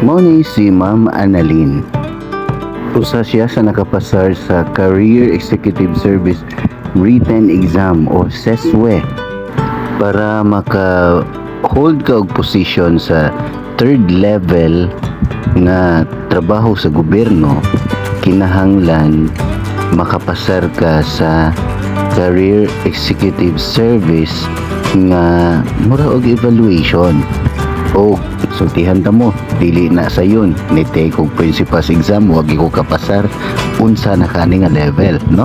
Mao ni si Ma'am Annalyn. Usa siya sa nakapasar sa Career Executive Service Written Exam o CESWE. Para maka hold ka og position sa third level nga trabaho sa gobyerno, kinahanglan makapasar ka sa Career Executive Service nga mura og evaluation. O sultihan ta mo, dili na sayon ni take og principal's exam, wa ko kapasar, unsa na kani nga level, no?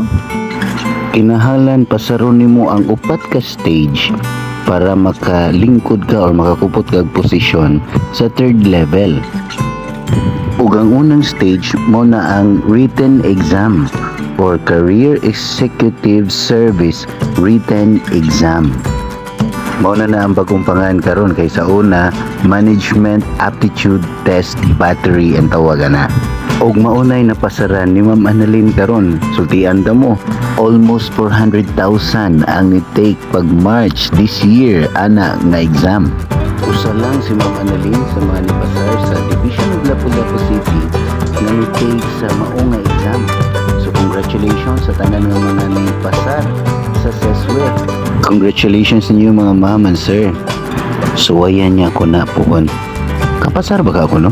Kinahanglan pasaron nimo ang upat ka stage para makalingkod ka or makakupot ka og posisyon sa third level. Ug ang unang stage mao na ang written exam or Career Executive Service Written Exam. Mao na na ang bagong pangalan karon kay sa una, Management Aptitude Test Battery ang tawagan na. Og maunay napasaran ni Ma'am Annalyn karon. Sultian ta mo, almost 400,000 ang ni-take pag March this year ana nga exam. Usa lang si Ma'am Annalyn sa mga nipasar sa Division of Lapu-Lapu City nga ni-take sa mao nga exam. So congratulations sa tanan nga mga nipasar sa CESWE. Congratulations ninyo, mga ma'am and sir. Suwayan niya ako na puhon. Kapasar ba ka ako, no?